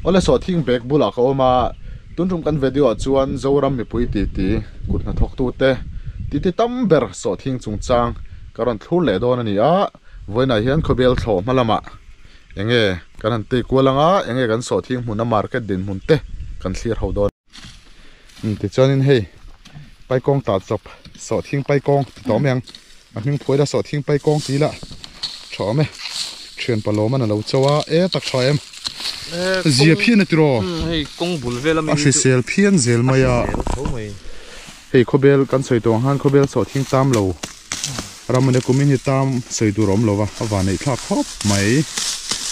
Awle sawhthing bag bulah ka awm a, tun tum kan video ah chuan Zoram mipui titi kut hnathawk tute titi tam ber sawhthing chungchang ka rawn thlur leh dawn a ni a, vawiinah hian khawbel thlawh hma lamah enge kan han tei kual ang a, enge kan sawhthing hmuna market dinhmun te kan thlir ho dawn. Tichuanin hei paikawng tah chawp sawhthing paikawng ti tawh mai ang a hming phuai la sawhthing paikawng tih lah tha awm e thian palawm an alo cho a e tak tha em zia phian a tiraw hei kawng bul vel a hrisel phian zel mai a hei khawbel kan sawi tawh ang khan khawbel sawhthing tam lo ram ania kumin hi tam sawi tur a awm lo va a van neih thlak khawp mai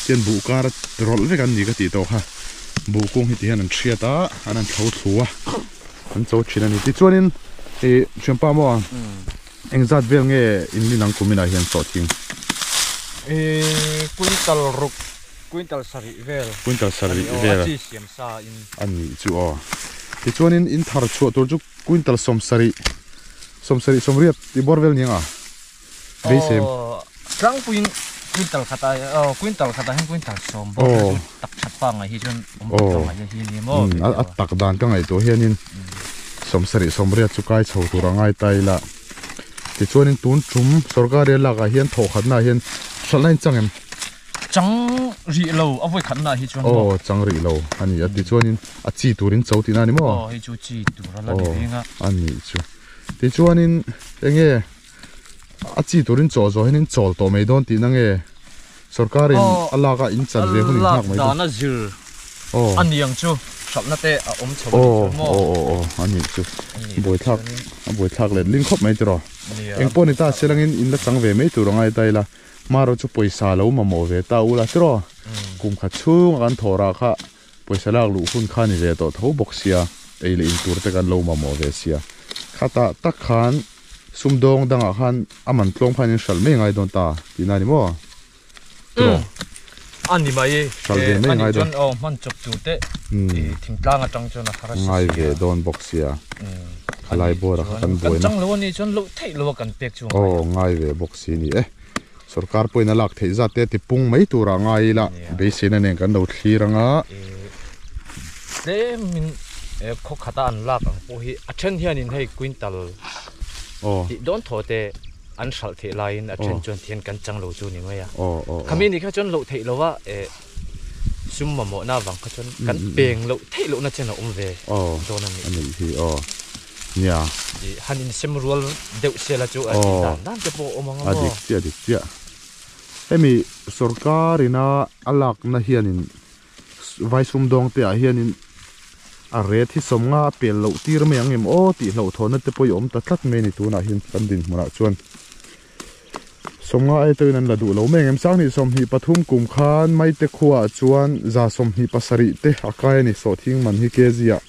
tian buh kar rawlh vek an ni ka tih tawh kha. Buh kung hi ti hian an hriat a, an han thlo thlu a, an cho thin a ni. Tichuanin ih thianpa maw engzat vel nge in lin ang kuminah hian sawhthing? Ih quintal ruk, quintal sarih vel. Quintal sarih vel. A chi siam sa in. A nih chu aw. Tichuanin in thar chhuah tur chu quintal sawmsarih, sawmsarih sawmriat tih bawr vel ni ang a? Beisem. Aw, tlangpuiin quintal khat ah aw quintal khat ah hian quintal sawm bawk hi chu tak that pa ngai hi chuan awm tak ngai hi ni maw. A tak dan ka ngaihtuah hianin sawmsarih sawmriat chu kai chho tur a ngai ta ila. Tichuanin tun tum sorkar rial lakah hian thawhkhatna ah hian hralhna in chang em? Chang rih lo a vawi khatna ah hi chuan maw? Aw chang rih lo a ni a tichuanin a chi turin cho tihna a ni maw? Aw hei chu chi tur a la ni reng a. Aw a nih chu. Tichuanin enge a chi turin chaw zawh hian in chawl tawh mai dawn tihna nge sorkarin a lak a in chan ve hun in nghak mai dawn. A lak dan a zir a niang chu hralhna te a awm chho a nih chuan maw. Aw aw aw a nih chu buaithlak a buaithlak let ling khawp mai tiraw. Eng pawh ni ta se langin in la chang ve mai tur a ngai ta ila hmaraw chu pawisa lo mamawh ve ta ula tiraw kum khat chhung a kan thawh rah kha Pawisa lak luh hun kha ni ve tawh tho bawk sia, ei leh in tur te kan lo mamawh ve sia. Khatah tak khan sumdawng dangah khan a man tlawm khan in hralh mai ngai dawn ta tihna a ni maw? Tiraw? Umm a ni mai e, Hralh ve mai a nih ngai dawn. chuan aw hman chawp tur te thingtlang atang chuan a har a si Ngai sia. ve dawn bawk sia. A Khalai nih bawrah kha chuan kan kan buaina. chang lo a nih chuan loh theih lo a kan pek chu a ngai Aw ang. ngai ve bawk si ni e. Sorkar pawhin a lak theih zat te tipung mai turah ngai ila beiseina nen kan lo thlir ang a. Tlemin khaw khata an lak ang pawh hi a then hianin hei quintal tih dawn thaw te an hralh theih laiin a then chuan tihian kan chang lo chu ni mai a. Khami ni kha chuan loh theih lo a sum mamawhna avang kha chuan kan peng loh theih lohna chen a awm ve dawn a nih. Nia. I han insem rual deuh sela chu a tih dan dan te pawh a awm ang a maw? A dik chiah a dik chiah. Hemi sorkar ina a lakna hianin vai sumdawng te ah hianin a ret hi sawmnga a pel loh tir mai ang em aw tih hlauhthawnna te pawh i awm ta tlat mai a ni tunah hian kan dinhmunah chuan sawmnga ai tawhin an la duh lo mai ang em. Sanghnih sawmhnih pathum kum khan Maite khuaah chuan za sawmhnih pasarih te a kai a ni sawhthing man hi kg ah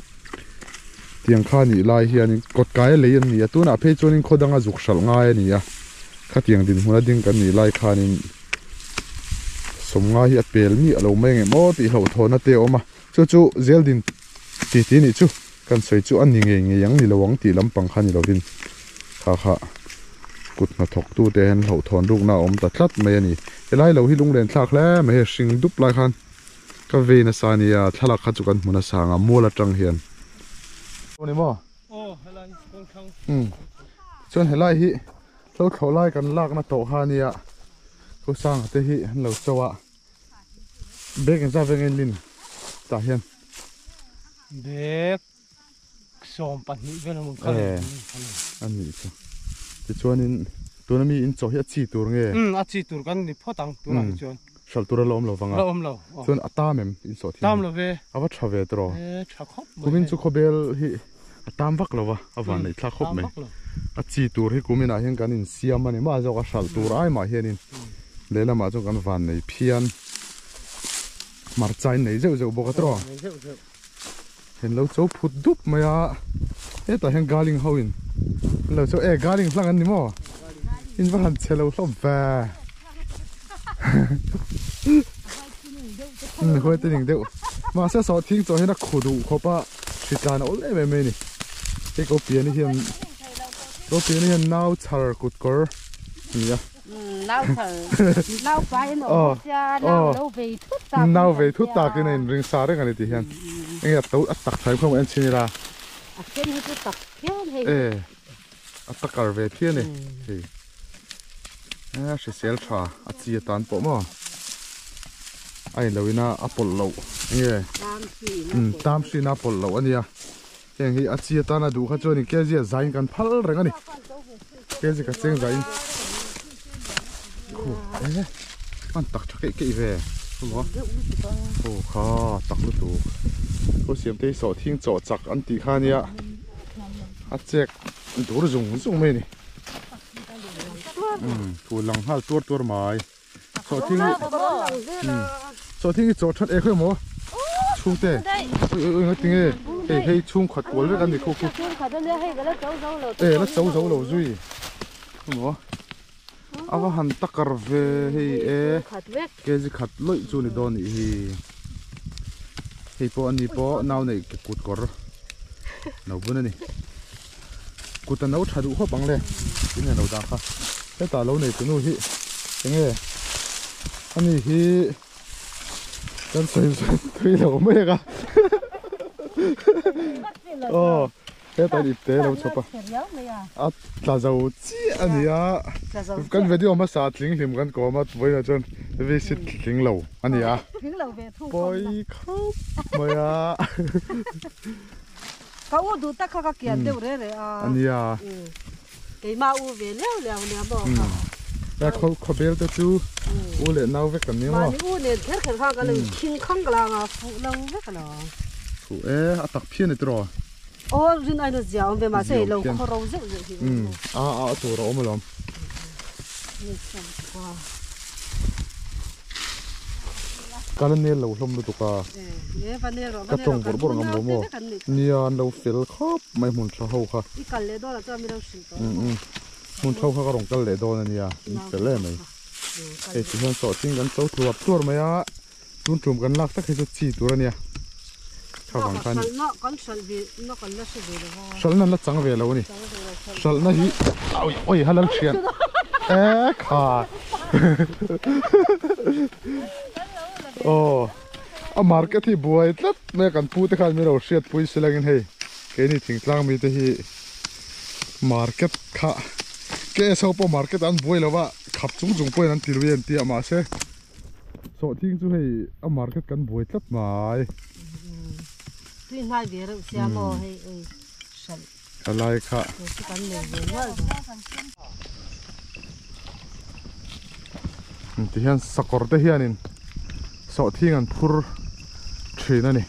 tiang kha nih lai hianin kawt kai a lei an ni a tunah phei chuanin khaw danga zuk hralh ngai a ni a khatiang dinhmun a ding kan nih lai khanin sawmnga hi a pel miah lo mai ang em aw tih hlauhthawnna te a awm a chu chu zeldin ti ti nih chu kan sawi chu a ni ngei ngei ang ni lo ang tih lampang kha ni lovin kha kha kut hnathawk tute hian hlauhthawn rukna a awm ta tlat mai a ni helai lo hi lunglen thlak hle mai hei hring dup lai khan Ka vei nasa a nia, thlalak kha chu kan hmu nasa ang a, mual atang hian. Aw ni maw? Aw helai kawng thlang. Umm chuan helai hi hlo thlawh lai kan lakna tawh kha a nia, Pu Sanga te hi an lo cho a, bag engzat veng en lin tah hian. Bag 12 vel a mun kha Eh a nih chu tichuanin tuna mi in chaw hi a chi tur nge umm a chi tur kan ni phawt ang tunah hi chuan hralh tur a la awm lo vang a la awm lo chuan a tam em in sawh thin tam lo ve a va tha ve tawh eh tha khawp mai kumin chu khawbel hi a tam vak lo va a van neih thlak khawp mai a chi tur hi kuminah hian kan insiam a ni mah zawk a hralh tur ai mah hianin lehlamah chuan kan van nei phian hmarcha in nei zeuh zeuh bawk a tawh nei zeuh zeuh Hen lo cho phut dup mai a hetah hian garling ho in an lo cho e garling hlang an ni maw in va han che lo hlawm ve huai te ning deuh mahse saw thing chaw hian a khu duh khawp a hritlan a awl em em mai a ni hei ko pian hi hian ko pian hi hian nau chhar kut kawr a ni a. Nau thal nau pai in awm sia nau lo vei thut tak nau vei thut tak in a in ring sa reng a ni tih hian enge a to a tak thaim kha en chhin ila a then hi chu tak phian hei e a takar ve phian e hei a hrisel tha a chi atan pawh maw a in lo ina a pawlh loh enge tam hrin a pawlh loh ania heng hi a chi atan a duh kha chuan in kg a zain kan phal reng ani kg ka cheng zain khu e an tak tha keih keih ve maw aw kha tak lutuk ko siam te hi sawhthing chaw chak an tih kha ania a chek dur zung zung mai ani thu lang nghal tuar tuar mai sawhthing hi sawhthing hi chaw that e khawi maw chhungte ui ui ui ngatinge hei hei chhung khat kual vek ani khu khu e la cho zo lo zui maw a va han takar ve hei e kg khat lawih chu ni dawn nih hi hei pawh ani pawh nau neih kut kawr no bun ani kut a no tha duh khawp ang le tin a lo dah kha hetah lo nei tunu hi enge ani hi kan sawi thui lo mai a aw hetah ip te lo chhawp a a tla zo chiah a ni a kan video hmasa tling hlim kan kawm a vawiinah chuan visit tling lo a ni a pawi khawp mai a. Ka u duh tak kha ka kian deuh reh reh a. A nia. Keimah u ve leu leu nia maw kha. Ka khaw khawbel te chu u leh nau vek kan nia maw. Mahni u nen kher kher khan ka lo inkhing khang ka la anga fuh lo vek a lo. Fuh e, a tak phian e tiraw. Aw rin aina zia awm ve mahse hei lo khaw ro zeuh zeuh hi. A a tur a awm alawm. Ka la nel lo hlawm lutuk a, ka tawng bawrh bawrh ngam lo maw? Nia an lo fel khawp mai hmun tha ho kha. Hmun tha ho kha ka rawn kal leh dawn a nia, in fel em mai. Hei ti hian sawhching kan cho tluar tluar mai a, tun tum kan lak tak hi chu chi tur a nia. Tha vang kha a ni. Hralhna an la chang ve lo a ni. Hralhna hi oi oi halal thian e kha aw a market hi buai tlat mai a kan pu te khan min lo hriat pui silangin hei keini thingtlang mite hi market kha K S ho pawh market ah an buai lo va khap chung chung pawhin an ti lui an ti a mahse sawhthing chu hei a market kan buai tlat mai. Tui hnai ve reuh sia maw hei ei hralh. Ka lai kha. Chu kan nei ve nual ve. Ti hian sakawr te hianin sawhthing an phur thin a ni.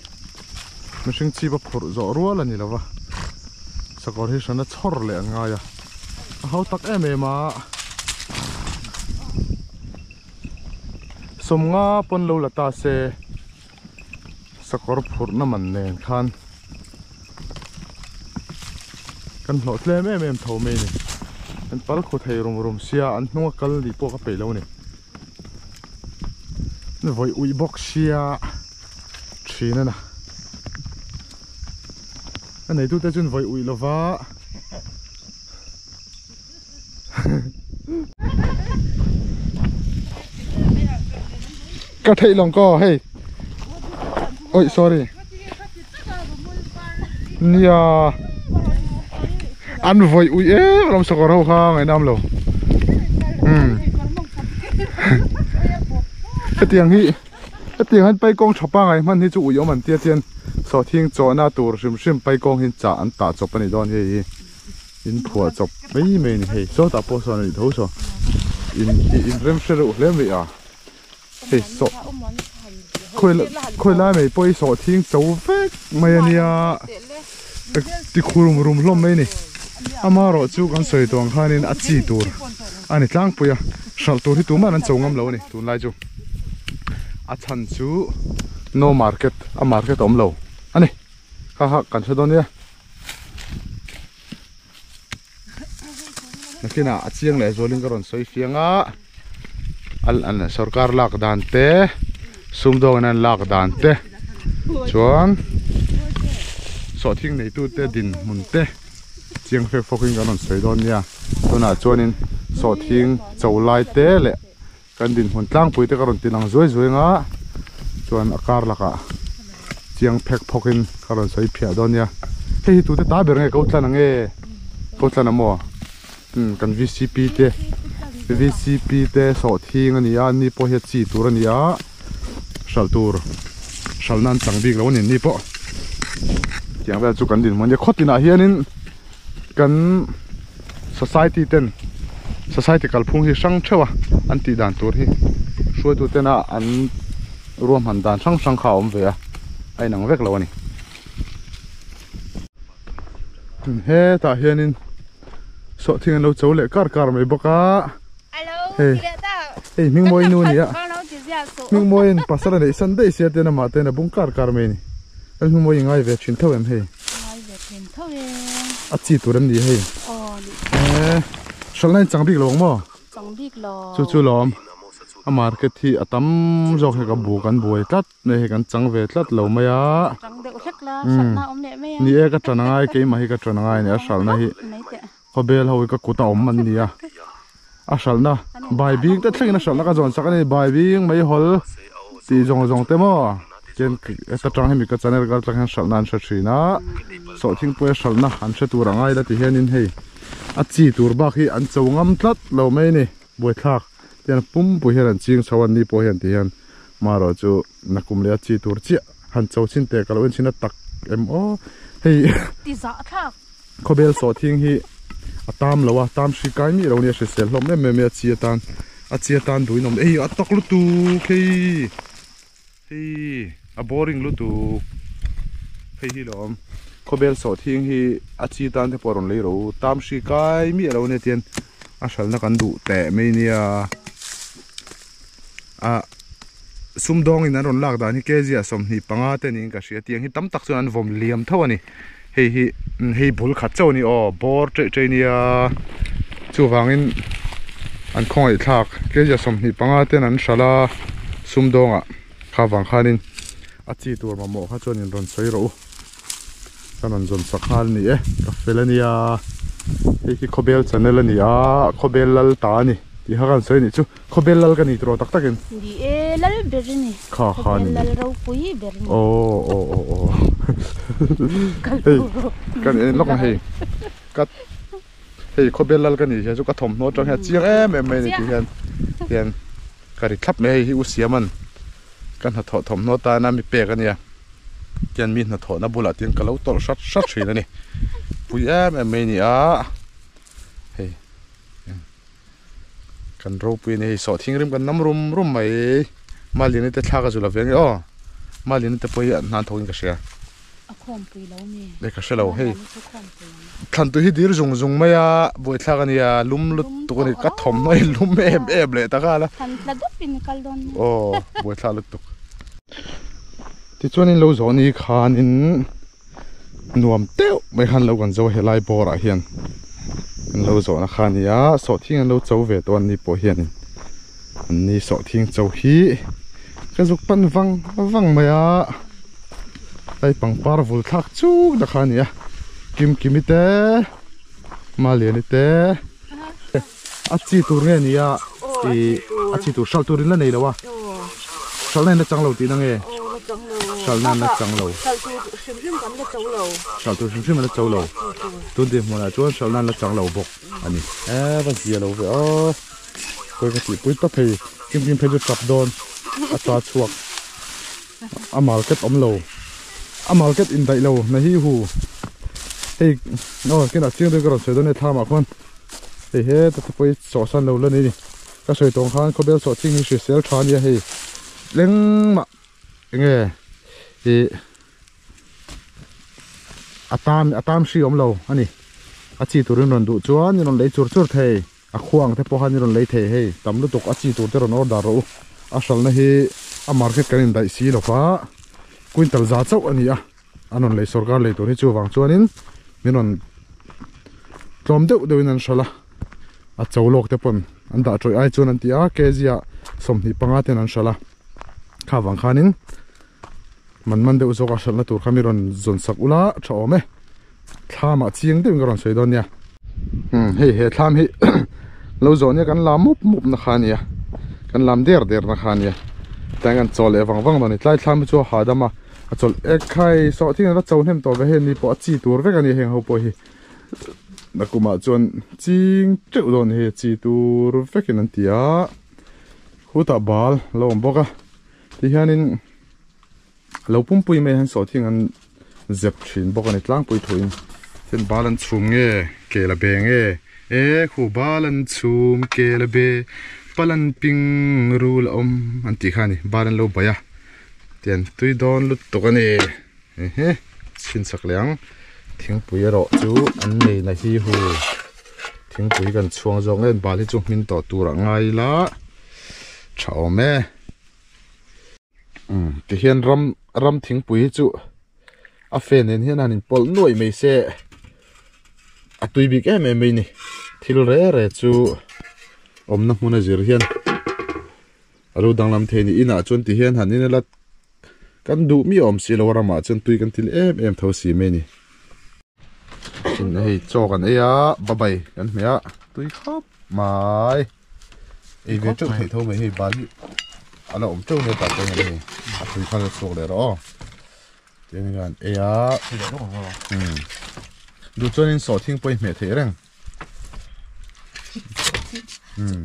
Mihring chip a phurh zawh rual a ni lo va. Sakawr hi hrana chhawr leh an ngai a. A hau tak em em a. Sawmnga pawn lo la ta se. Sakawr phurhna man nen khan kan hlawh tlem em em tho mai a ni. An pal khu thei rum rum sia an hnunga kal ni pawh ka peih lo a ni. Vawi uih bawk sia thin a na. A neitute chuan vawi uih lova. Ka theih lawng kaw hei oi sorry nia an vawi ui em alawm sakawr ho kha ngaihnam lo umm hetiang hi hetiang hian paikawng tha pangai hman hi chu ui awm an tia chian sawhthing chawhna tur hrim hrim paikawng hi chah an tah chawp a ni dawn hei hi. In phuah chawp mai mai a ni hei sawtah pawh sawn a nih tho saw in in rem hre reuh hle mai a hei saw khawi khawi lai mai pawh hi sawh thing cho vek mai a nia ti khurum rum hlawm mai a ni amaherawh chu kan sawi tawh ang khanin a chi tur a ni tlangpui a hralh tur hi tumah an cho ngam lo a ni tunlai chu a chhan chu no market a market a awm lo a ni kha kha kan hre dawn nia. Nakinah a chiang leh zualin ka rawn sawi fiang a an sorkar lak dan te sumdawngin an lak dan te chuan sawhthing neitute dinhmun te chiang fek fawkin kan rawn sawi dawn nia tunah chuanin Sawhthing cho lai te leh kan dinhmun tlangpui te ka rawn ti lang zuai zuai ang a chuan a kar lakah chiang phek phawk in ka rawn sawi phiah dawn nia hei hi tute ta ber nge ko tlan ang e ko tlan ang maw umm kan vcp te vcp te sawhthing a ni a ni pawh hi a chi tur a ni a hralh tur hralh nan chang bik lo a ni ni pawh tiang vel chu kan dinhmun a nia khaw tinah hianin kan society ten society kalphung hi hrang theuh a an tih dan tur hi hruaitu tena an ruahman dan hrang hrang kha a awm ve a a inang vek lo a ni hetah hianin sawhthing an lo cho leh kar kar mai bawk a hei hei hmingmawi nu a ni a hmingmawiin pasal a neih san daih sia ten amah ten a bung kar kar mai a ni. An hmu mawi ngai ve thin tho em hei? Ngai ve thin tho e. A chi tur em ni hei? Aw ni. Eh, hralhna in chang bik lo ang maw? Chang bik lo. Chu chu lawm. A market hi a tam zawk hei ka bu kan buai tlat mai hei kan chang ve tlat lo mai a. Chang deuh hlek la, hralhna awm leh mai a. Ni e ka tan angai keimah hi ka tan angai a ni a hralhna hi. Khawbel ho hi ka kut a awm an ni a. A hralhna bai bing te thlengin a hralhna ka zawn sak a ni bai bing mai hawl tih zawng zawng te maw chuan heta tang hemi ka channel kal tlang hian hralhna an hre thin a sawhthing pawh hi hralhna an hre tur a ngai la ti hianin hei a chi tur bak hi an cho ngam tlat lo mai a ni buaithlak tihian pumpui hian an ching chho a ni pawh hian ti hian marawh chu nakum leh a chi tur chiah han cho chin teh ka lo en chhin a tak em aw hei ti zah thlak. Khawbel sawhthing hi a tam lo a, tam hri kai miah lo a nia, hrisel hlawm em em mai a chi atan, a chi atan duhin awm ei a tak lutuk hei hei a boring lutuk hei hi lawm khawbel sawhthing hi a chi tan te pawh a rawn lei ro tam hri kai miah lo a nia tian a hralhna kan duh teh mai nia ah sumdawngin an rawn lak dan hi kg ah 25 te niin ka hria tiang hi tam tak chuan an vawm liam tho a ni. Hei hi hei bul khat chauh a ni aw bawr ṭeih ṭeih nia chuvangin an khawngaih thlak kg 25 ten an hralh a sumdawngah kha vang khanin a chi tur mamawh kha chuan in rawn sawi rawh u ka rawn zawn chak nghal a ni e ka fel a nia hei hi khawbel channel a ni a khawbel lal ta a ni tih kha kan sawi a nih chu. Khawbel lal ka ni tiraw tak takin. Ni e, lal ber i ni. Kha kha ni. Khawbel lal ropui ber i ni. Aw aw aw aw. Hei kan en lawk ang hei. Ka hei khawbel lal ka ni hian chu ka thawmhnaw atang hian a chiang em em mai a ni tih hian hian ka ri thlap mai a hei hi u Siama'n ka hnathawh thawmhnaw tana mi pek a nia. Tian mi hnathawhna bulah tian ka lo tawlh hrat hrat thin a ni. Pui em em mai a ni a hei. Kan ropui a ni hei sawhthing rim kan nam rum rum mai Malini te thla ka zu lo ve ange aw Malini te pawh hi an hnan thawkin ka hria A khawmpui lo mi e ka hre lo hei thlan tui hi dir zung zung mai a buaithlak a nia lum lutuk a ni ka thawmhnaw hi lum em em leh ta nghal a Thlan tla dup in kal dawn nia aw buaithlak lutuk tichuanin lo zawh ni khanin nuam deuh mai khan lo kan zo a helai bawr ah hian an lo zawhna kha a ni a sawhthing an lo cho ve tawh a ni pawh hianin an ni sawhthing cho hi ka zuk pan vang vang mai a hei pangpar vul thlak chuk na kha a ni a Kimkimi te Maliani te a chi tur nge ni a ih a chi tur hralh turin la nei lo a hralh na in la chang lo tihna nge hralh na an la chang lo hralh tur hrim hrim an la cho lo tun dinhmunah chuan hralh na an la chang lo bawk a ni e va zia lo ve aw khawi ka tihpui tawp hei kim kim phei chu tap dawn a ta chhuak a market awm lo a market indaih lo na hi hu hei aw kinah chiang deuh ka rawn sawi dawn e thlamah khuan. Hei heta te pawh hi sawhsan lo la ni a ni. Ka sawi tawng khan khawbel sawhthing hi hrisel tha a nia hei. Engmah enge ih a tam a tam hri awm lo a ni. A chi turin rawn duh chuan i rawn lei chur chur thei. A khuang te pawh khan i rawn lei thei hei. Tam lutuk a chi tur te rawn order rawh u. A hralhna hi a market kan indaih si lo va quintal za chauh a ni a. An rawn lei sawrkar lei tur hi chuvang chuanin min rawn tlawm deuh deuhin an hralh a, a cho lawk te pawn an dah tawih ai chuan an ti a kg ah 25 ten an hralh a kha vang khanin man man deuh zawk a hralhna tur kha mi rawn zawn sak ula tha awm e thlam ah chiang deuhin ka rawn sawi dawn nia. Hei he thlam hi Lo zawh nia kan lam mup mup na kha ania kan lam der der na kha ania tiang kan chaw leh vang vang dawn a ni tlai thlam hi chu a hahdam a a chawlh ek khai sawh thing an va cho hnem tawh ve hei ni pawh a chi tur vek a ni heng ho pawh hi nakumah chuan ching teuh dawn a ni hei a chi tur vekin an ti a khutah bal a lo awm bawk a tihianin lo pumpui mai hian sawhthing an zep thin bawk a ni tlangpui thuin chuan bal an chhum nge kel a be nge e khu bal an chhum kel a be pal an ping rul a awm an tih kha a ni bal an lo bai a tian tui dawn lutuk a ni ehe chhinchak leh ang thingpui erawh chu an nei na hi hu thingpui kan chhuang zawk nge bal hi chu hmin tawh tur ah ngai ila tha awm e. Umm tihian ram ram thingpui hi chu a fan nen hian han inpawlh nuaih mai se a tui bik em em mai ni thil re re chu awmna hmun a zir hian a lo danglam thei a ni inah chuan tihian han in ila kan duh miah awm si lo a ramah chuan tui kan til em em tho si mai a ni tin hei chaw kan ei a babai kan hmeh a tui khawp mai. Ei ve teuh theih tho mai hei bal hi a la awm teuh nia tah chuan hei a tui kha la chhuak leh rawh aw tiang hian ei a umm duh chuanin sawhthing pawh i hmeh theih reng umm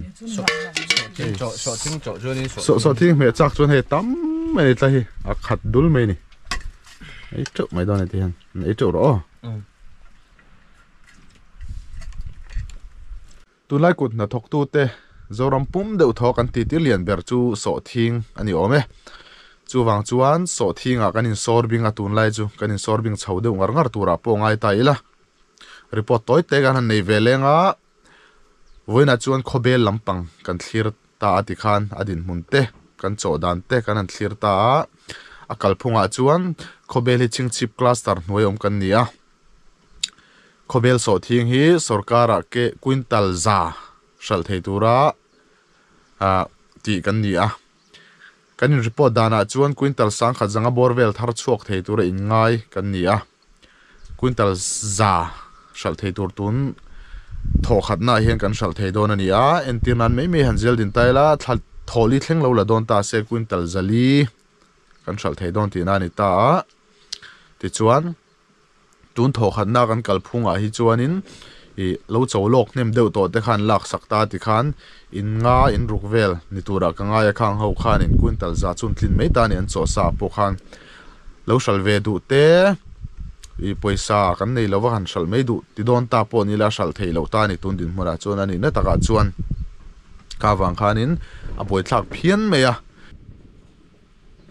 sawhthing hmeh chak chuan hei tam mai a ni tlai hi a khat dul mai a ni ei teuh mai dawn a ni tihian ei teuh rawh aw. Tunlai kut hnathawktute Zoram pum deuh thaw kan titi lian ber chu sawhthing a ni awm e. Chuvang chuan sawhthingah kan insawr bing a tunlai chu kan insawr bing chho deuh ngar ngar turah pawh ngai ta ila. Report tawi te kan han nei ve leng a, vawiinah chuan khawbel lampang kan thlir ta a tikhan a dinhmun te kan chawh dan te kan han thlir ta a, a kalphungah chuan khawbel hi chingchip cluster hnuai awm kan ni a. Khawbel sawhthing hi sorkarah ke quintal za hralh thei tura ah tih kan ni a. Kan in report danah chuan quintal sangkhat zanga bawr vel thar chhuak thei tura inngai kan ni a. Quintal za hralh thei tur tun thawhkhatnaah hian kan hralh thei dawn a ni a. Entir nan mai mai han zel din ta ila thla thawhli thleng lo la dawn ta se quintal zali kan hralh thei dawn tihna a ni ta a. Tichuan. Tun thawhkhatna kan kalphungah hi chuanin ih lo cho lawk hnem deuh tawh te khan lak sak ta tikhan in nga in ruk vel ni turah ka ngai a khang ho khanin quintal za chun tlin mai ta a ni an chawh sa pawh khan lo hral ve duh te ih pawisa kan nei lova han hral mai duh ti dawn ta pawh ni ila hral theih loh ta a ni tun dinhmunah chuan a nihna takah chuan kha vang khanin a buaithlak phian mai a.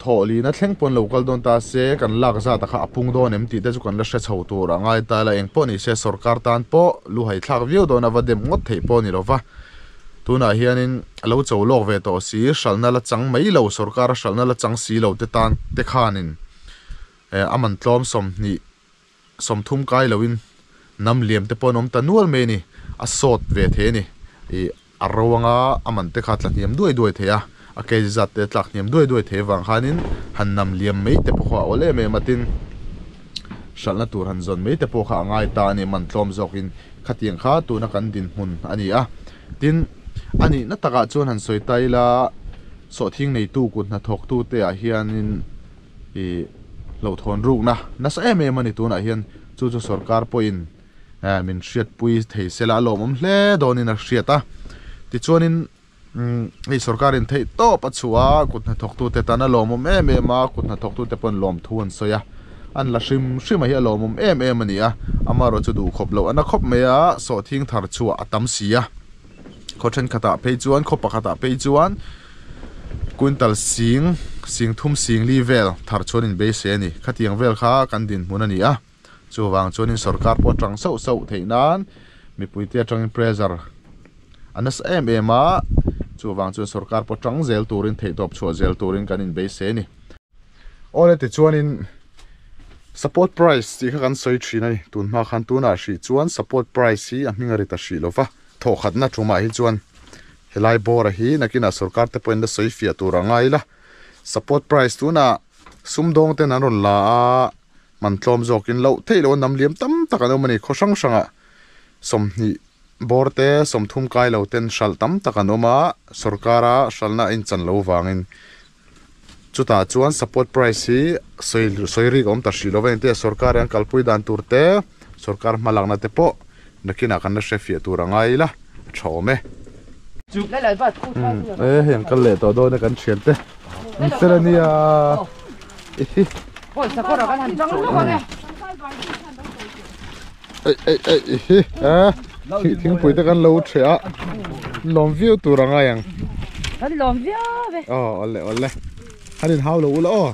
Thawhlina thleng pawn lo kal dawn ta se, kan lak zat a kha a pung dawn em tih te chu kan la hre chho tur a ngai ta ila, eng pawh ni se sorkar tan pawh lu hai thlak viau dawn a va dem ngawt theih pawh a ni lo va. Tunah hianin a lo cho lawk ve tawh si, hralhna la chang mai lo, sorkar a hralhna la chang si lo te tan te khanin a man tlawm 20 30 kai loin nam liam te pawh an awm ta nual mai a ni, a sawt ve thei a ni. Ih a ro anga a man te kha tla hniam duai duai thei a, a kg zat te tlak hniam duai duai thei avang khanin han nam liam mai te pawh kha a awl em em a, tin hralhna tur han zawn mai te pawh kha a ngai ta a ni, man tlawm zawkin khatiang kha tuna kan dinhmun a ni a. Tin, a nihna takah chuan han sawi ta ila sawhthing neitu kut hnathawktu te ah hianin ih hlauhthawn rukna nasa em em a ni tunah hian chu chu sorkar pawhin eh min hriatpui thei se la a lawmawm hle dawnin a hriat a tichuanin umm hei sorkarin theih tawp a chhuah a kut hnathawktute tan a lawmawm em em a kut hnathawktute pawhin lawmthu an sawi a an la hrim hrim a hi a lawmawm em em a ni a amaherawh chu duhkhawp loh a na khawp mai a sawhthing thar chhuah a tam si a. Khaw thenkhatah phei chuan khaw pakhatah phei chuan quintal sing sing thum sing li vel thar chuan in beisei a ni. Khatiang vel kha kan dinhmun a ni a, chuvang chuanin sorkar pawh atang sauh sauh theih nan mipuite atangin pressure a nasa em em a, chuvang chuan sorkar pawh tang zel turin theihtawp chhuah zel turin kan inbeisei a ni. Awle tichuanin support price tih kha kan sawi thin a ni. Tun hma khan tunah hrih chuan support price hi a hming a ri ta hrih lo va, thawhkhatna thumah hi chuan helai bawra hi nakinah sorkar te pawhin la sawi fiah tur a ngai la. Support price tunah sumdawng ten an rawn la a, man tlawm zawkin loh theih loh a nam liam tam tak an awm a ni. Khaw hrang hrangah 20. Bawr te 30 kai lo ten hral tam tak an awm a, sorkara hralna a inchan lo vangin chutah chuan support price hi sawi sawi rik a awm ta hrih lo va engtia sorkar hian kalpui dan tur te sorkar hma lakna te pawh nakinah kan la hre fiah tur a ngai ila a tha awm e. E hei an kal leh tawh dawn e kan thian te an fel a nia ihi. Ei ei ei ihi a thingpui te kan lo ṭheh a lawm viau tur a ngai ang. Kan lawm viau e. Aw awle awle han in hau lo ula aw.